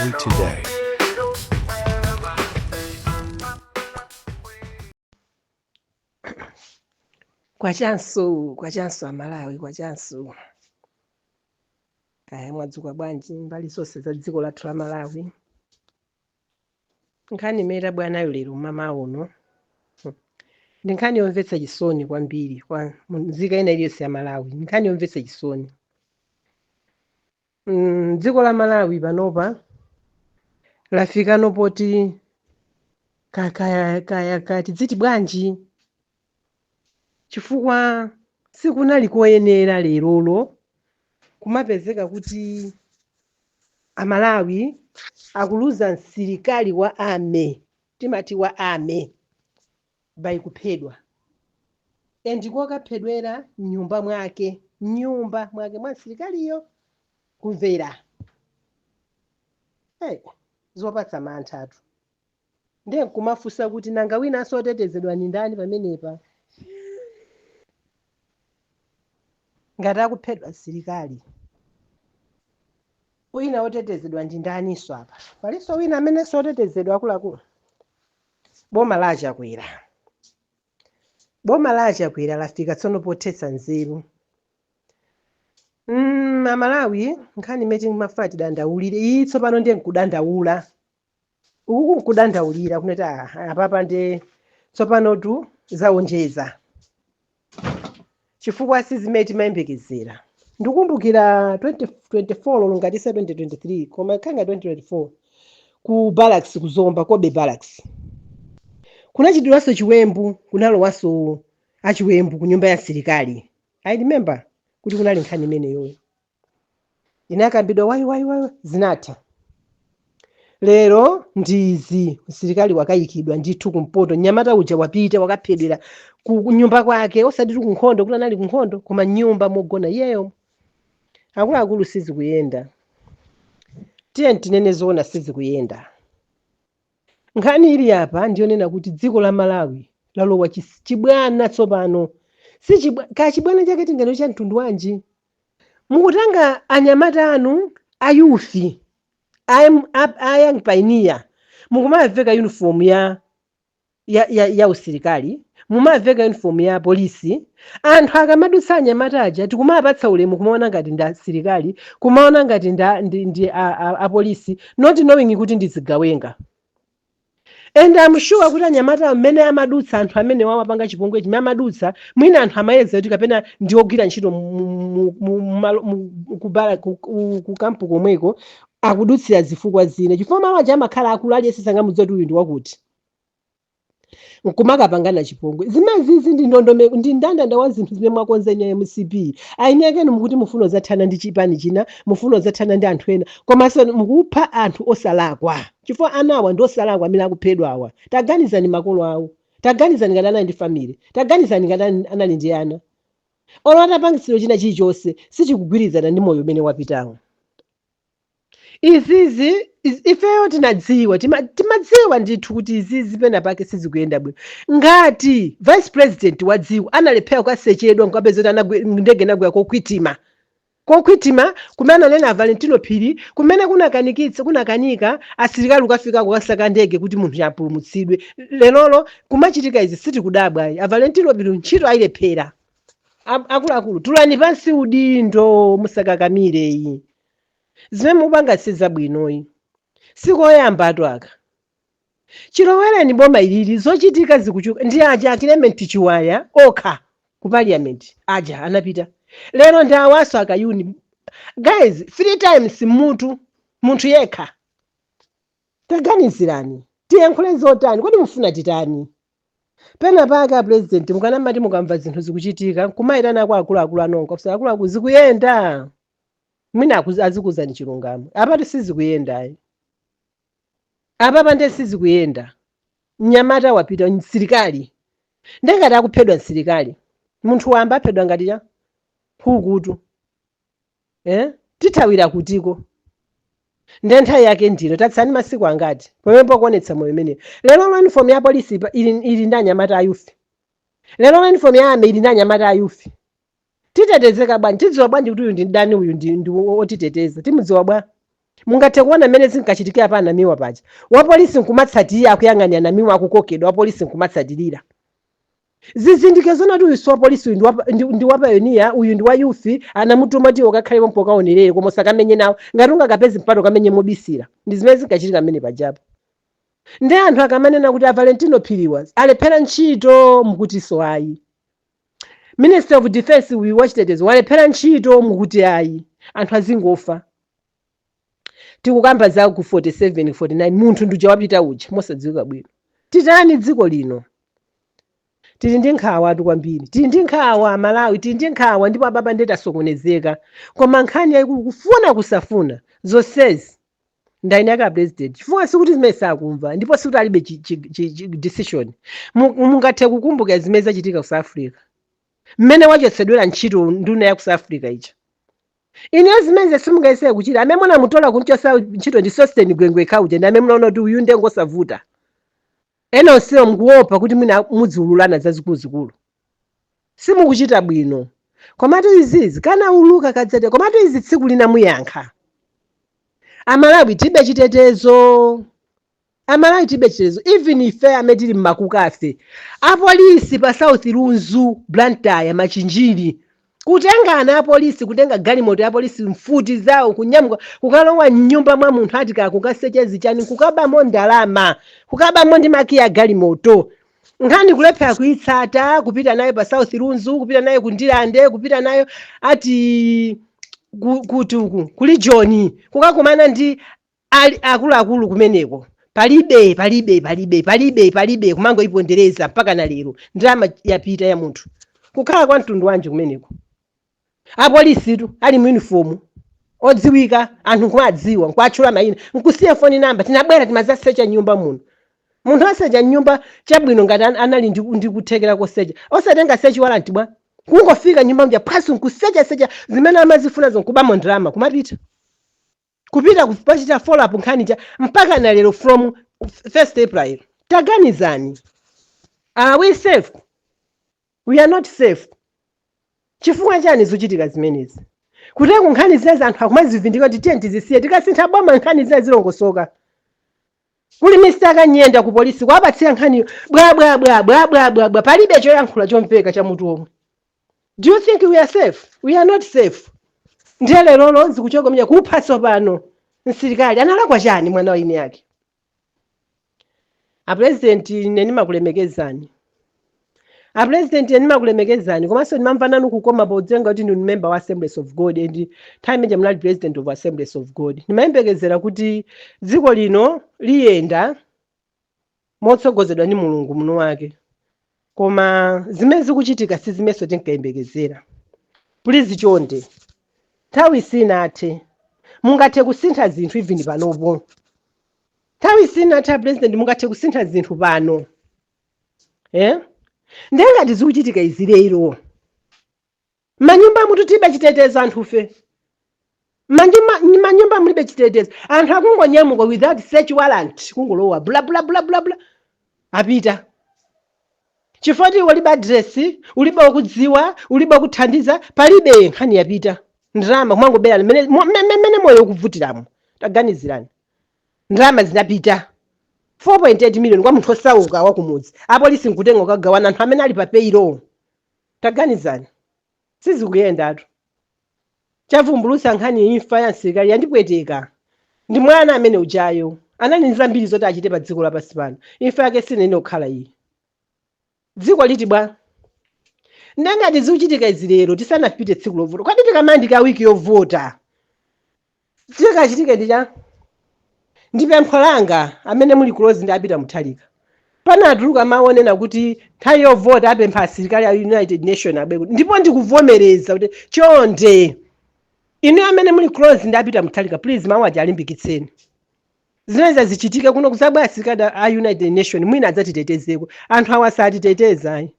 Malawi Today. Kwachanso, kwachanso Amalawi, kwachanso. Kaya mwadzuka bwanji mbali zonse za dziko lathu la Malawi. Nkhani imene tabwera nayo lero mmawa uno ndi nkhani yomvetsa chisoni kwambiri kwa nzika ina iliyonse ya Malawi. Ndi nkhani yomvetsa chisoni. Dziko la Malawi panopa lafikano poti kaya kaya kaya tidziti bwanji, chifukwa sikunali koyenera lerolo kumapezeka kuti Amalawi akuluza msilikali wa army, timati wa army, by kuphedwa, and kokaphedwera mnyumba mwake, mnyumba mwake mwa msilikaliyo. Kumvera, hey, zopatsa manthatu. Ndiye nkumafunsa kuti nanga winanso otetezedwa ndi ndani pamenepa ngati akuphedwa msilikali? Wina otetezedwa ndi ndaninso apa? Palinso wina amenenso otetezedwa? Akuluakulu, boma la Chakwera, boma la Chakwera lafika tsono pothetsa nzeru. Amalawi, nkhani imene timafuna tidandaulire iyi tsopano ndiye nkudandaula uku, nkudandaulira kunati ah, apapa ndiye tsopanotu zaonjeza, chifukwa si zimene timayembekezera. Ndikumbukira 2024 lolo ngati 2023, koma khanga 2024, ku barracks ku Zomba, Cobbe Barracks, kunachitidwanso chiwembu, kunalowanso achiwembu ku nyumba ya msilikali. I remember kuti kunali nkhani imeneyoyo, inakambidwa wayi wayi wayi, zinatha. Lero ndizi msilikali wakayikidwa ndithu kumpoto, mnyamata uja wapita wakaphedwera ku nyumba kwake, osati ku nkhondo kuti anali ku nkhondo, koma nyumba mogona iyeyo. Akuluakulu, sizikuyenda. Tiye tinene zoona, sizikuyenda. Nkhani ili apa ndiyonena kuti dziko la Malawi lalowa chibwana tsopano. Si kachibwana chake tingano cha mtundu wanji? Mukutenga anyamata anu a youth, a Young Pioneer, mukumaveka uniform ya usilikali, mumaveka uniform ya polisi. Anthu akamadutsa, anyamata aja tikumapatsa ulemu, kumaona ngati ndi asilikali, kumaona ngati ndi apolisi, not knowing kuti ndi zigawenga. And I'm sure kuti anyamata amene amadutsa, anthu amene wawapanga chipongwe chimene amadutsa, mwina anthu amayeza kuti kapena ndi ogwira ntchito ku kampu komweko, akudutsira zifukwa zina, chifukwa malo aja amakhala akulu, aliyense sangamudziwe kuti uyu ndi wakuti, nkumakapangana chipongwe. Zimenezizi ndi ndondomeko, ndi ndandanda wa zinthu zimene mwakonza inu MCP. Aini akenu mukuti mufuna kudzathana ndi chipani china, mufuna kudzathana ndi anthu ena, komanso mukupha anthu osalakwa, chifukwa anawa ndi osalakwa amene akuphedwa awa. Taganizani makolo awo, taganizani ngati anali ndi family, taganizani ngati anali ndi ana. Olo atapangitsidwa china chilichonse, sichikugwirizana ndi moyo umene wapitawo. Izizi ifeyo tinadziwa, timadziwa ndithu kuti izizi pena pake sizikuyenda bwino. Ngati vice president wa dziko analephera kukasechedwa, nkukapeza kuti ndege inagwera kokhwitima, kokhwitima kumene ananena a Valentino Phiri, kumene kunakanikitsa, kunakanika asilikali kukafika kukasaka ndege kuti munthu apulumutsidwe, lerolo kumachitika izi, sitikudabwa ayi. A Valentino Phiri ntchito ayilephera. Akuluakulu, tulani pansi udindo, musakakamire iyi. Zimene mukupanga si zabwinoyi, sikoyamba atu aka. Chilowereni boma ilili, zochitika zikuchuka. Ndi aja a Clement Chiwaya okha ku parliament aja anapita, lero ndi awaso akayuni. Guys, three times mutu munthu yekha. Taganizirani, tiyankhule zotani? Kodi mufuna titani? Pena pake a president, mukanamati mukamva zinthu zikuchitika, nkumayitana kwa akuluakulu anonka kusa, akuluakulu, zikuyenda? Mwina azikuuzani chilungamo. Apatu sizikuyendayi, apapa nde sizikuyenda. Mnyamata wapita, msilikali. Ndengati akuphedwa msilikali, munthu wamba aphedwa ngati cha nkhukutu, eh? Tithawira kutiko? Nde nthawi yake ndino, tatsani masiku angati pamene pokuonetsa moyo umeneyo. Lero lo uniform ya polisi ili ndi anyamata a youth, lero lo uniform ya army ili ndi anyamata a youth. Titetezeka bwanji? Tidziwa bwanji kuti uyu ndi mdani, uyu ndi otiteteza? Timudziwa bwa? Mungathe kuona mmene zinkachitikira pa Anamiwa paja, wapolisi nkumatsatirira, akuyang'anira Namiwa akukokedwa, wapolisi nkumatsatirira. Zizindikiro zona kuti uyu si wapolisi, uyu ndi wapayoniya, uyu ndi wa youth, anamutuma kuti ukakhalepo mpokaonerere, koma usakamenye nawo. Ngati ungakapeze mpato, kamenye mobisira. Ndi zimene zinkachitika mmene pajapo. Ndi anthu akamanena kuti a Valentino Phiriwa alephera ntchito, mukutinso ayi. Minister of Defense uyu wachitetezo walephera ntchito, mukuti ayi. Anthu azingofa. Tikukamba za ku 47, 49, munthu nduja wapita uja mosadziwika bwino. Titani dziko lino? Tili ndi nkhawa atu kwambiri, tili ndi nkhawa Malawi, tili ndi nkhawa. Ndipo ababa ndiye tasokonezeka. Koma nkhani yayikulu, kufuna kusafuna, zonsezi ndaini yake a president, chifukwa sikuti zimene sakumva ndipo sikuti alibe decision. Mungathe kukumbuka zimene zachitika ku South Africa, mmene wachotsedwera ntchito nduna ya ku South Africa ija. Ineyo zimene simungayesere kuchita. Amene munamutola kumchosa ntchito ndi Sosten Gwengwe Khauja, ndi amene munaona kuti uyu ndiye ngosavuta. Ena onsewo mukuopa kuti mwina mudziululana zazikuluzikulu. Simukuchita bwino. Komatu izizi kana uluka kadzate, komatu izi tsiku lina muyankha. Amalawi tibe chitetezo, Amalawi tibe chitetezo. Even ife amene tili mmakukafe, apolisi pa South Lunzu, Blantyre, Machinjiri, kutengana apolisi, kutenga galimoto ya apolisi, mfuti zawo, kunyamuka kukalowa mnyumba mwa munthu, ati kakukasecha zichani, kukabamo ndalama, kukabamo ndi makiyi a galimoto. Nkhani kulephera kuitsata, kupita nayo pa South Lunzu, kupita nayo ku Ndilande, kupita nayo ati kuti uku kuli John, kukakumana ndi ali akuluakulu kumeneko, palibe, palibe, palibe, palibe, palibe, kumangoipondereza mpaka na lero. Ndalama yapita ya munthu. Kukhala kwa mtundu wanji kumeneko? Apolisitu ali mu uniform, odziwika, anthu nkumadziwa, nkuatchula mayina, nkusiya phone number: "Tinabwera, timazasecha nyumba muno." Munthu asecha nyumba chabwino, ngati anali ndi kuthekera kosecha, osatenga search warrant bwa? Kungofika nyumba mja phwasu, nkusechasecha zimene amazifunazo, nkubamo ndalama, kumapita kupita kupachita follow up nkhani cha mpaka na lero, from 1st April. Taganizani, are we safe? We are not safe. Chifukwa chani zikuchitika zimenezi? Kutenga nkhani zinazi, anthu akumazivindika kuti tiye tizisiye, tikasintha boma nkhani zina zilongosoka. Kuli Mr Kanyenda ku polisi, kuwapatsira nkhaniyo, bwa bwa bwa bwa bwa bwa bwa, palibe choyankhula chomveka cha mutu omwe. Do you think we are safe? We are not safe. Ndiye lerolo zikuchokomenya kupha tsopano msilikali. Analakwa chani mwana wa ine yake? Apresident, ine ndimakulemekezani. Apresident, ine ndimakulemekezani, komanso ndimamva nanu kukoma podzenga kuti ndinu member wa Assemblies of God, and nthawi imene munali president of Assemblies of God, ndimayembekezera kuti dziko lino liyenda motsogozedwa ndi Mulungu muno wake. Koma zimene zikuchitika si zimenso tinkayembekezera. Please, chonde, nthawi sinathe, mungathe kusintha zinthu even panopo. Nthawi sinathe, president, mungathe kusintha zinthu pano, eh? Ndiye ngati zikuchitika izi lero, manyumba mutu tibe chitetezo anthufe. Manyumba mulibe chitetezo. Anthu akungonyamuka without search warrant, kungolowa, bla bla bla bla bla, apita. Chifukwa ti ulibe address, ulibe ukudziwa, ulibe kuthandiza, palibe. Nkhani yapita, ndalama kumangobera. Mmene moyo ukuvutiramo, taganizirani, ndalama zinapita 4.8 million kwa munthu osauka wa kumudzi, apolisi nkutenga kukagawana anthu amene ali pa payroll. Taganizani, sizikuyendatu. Chavumbulutsa nkhani imfa ya msilikali yandipweteka. Ndi mwana amene ujayo, anali ndi zambiri zoti achite pa dziko lapansi pano. Imfa yake sinene kukhala iyi. Dziko liti bwa? Ndengati zikuchitika izi lero, tisanapite tsiku lovota, kwadi tikamandika wiki yovota, chikachitike ndi cha? Ndi pempho langa, amene muli close ndi a Peter Mutharika, panatuluka mawu onena kuti nthawi yovota apempha asilikali a United Nation abwere, ndipo ndikuvomereza kuti chonde, inu amene muli close ndi a Peter Mutharika, please, mawu aja alimbikitseni. Zimenezi zichitike kuno, kuzabwera asilikali a United Nation, mwina adzatitetezeko. Anthu awa satiteteza ayi.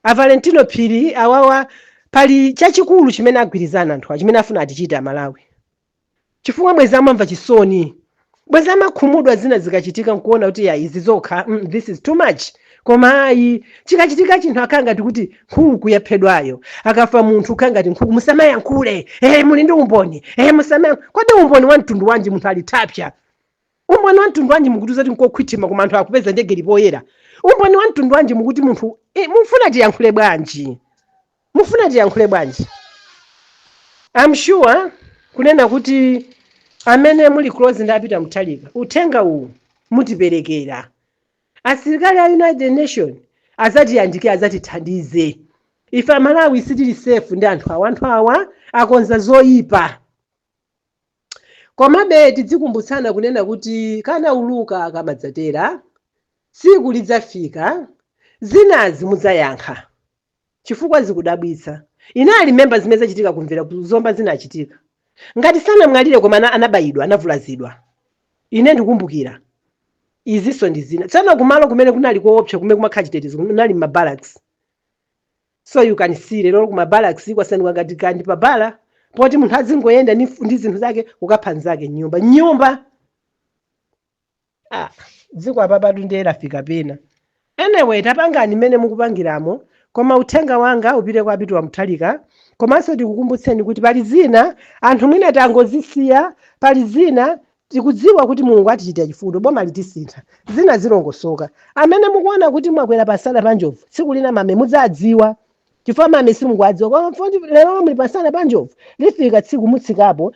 A Valentino Phiri awawa, pali chachikulu chimene agwirizana anthu awa, chimene afuna atichite Amalawi, chifukwa bwezi amamva chisoni, bwezi amakhumudwa zina zikachitika, nkuona kuti ya, izi zokha, this is too much. Koma ayi, chikachitika chinthu akhala ngati kuti nkhuku yaphedwayo. Akafa munthu ukhala ngati nkhuku, musamayankhule, muli ndi umboni, musamayankhule. Kodi umboni wa mtundu wanji? Munthu ali thapsa. Umboni wa mtundu wanji mukutiuza kuti nkokhwitima, koma anthu akupeza ndege lipoyera? Umboni wa mtundu wanji mukuti munthu mufuna tiyankhule bwanji? Mufuna tiyankhule bwanji? I'm sure kunena kuti amene muli close ndi a Peter Mutharika, uthenga uwu mutiperekera. Asilikali a United Nation azatiyandike, azatithandize. Ife Amalawi sitili safe ndi anthu awa. Anthu awa akonza zoyipa. Komabe tidzikumbutsana kunena kuti kana uluka akamadzatera, tsiku lidzafika zinazi mudzayankha, chifukwa zikudabwitsa. Ine ali memba zimene zachitika kumvera kuzomba zinachitika ngati sanamwalire, koma anabayidwa, anavulazidwa. Ine ndikumbukira izinso ndi zina. Tsono kumalo kumene kunali koopsa, kumene kumakhala chitetezo, kunali mabarracks. So you can see lero kuma barracks kwasanduka ngati kandi pabala poti munthu azingoyenda ndi zinthu zake kukapha nzake nyumba nyumba. Ah, dziko apapatu ndiye lafika pena. Anyway, tapangani mmene mukupangiramo, koma uthenga wanga upite kwa Peter Mutharika. Komanso tikukumbutseni kuti pali zina anthu mwina tangozisiya, pali zina tikudziwa kuti Mulungu atichitira chifundo, boma litisintha, zina zilongosoka. Amene mukuona kuti mwakwera pasana pa njovu, tsiku lina mame mudzadziwa, chifukwa mame simukuwadziwa. Koma mfoti lero muli pasana pa njovu, lifika tsiku mutsikapo.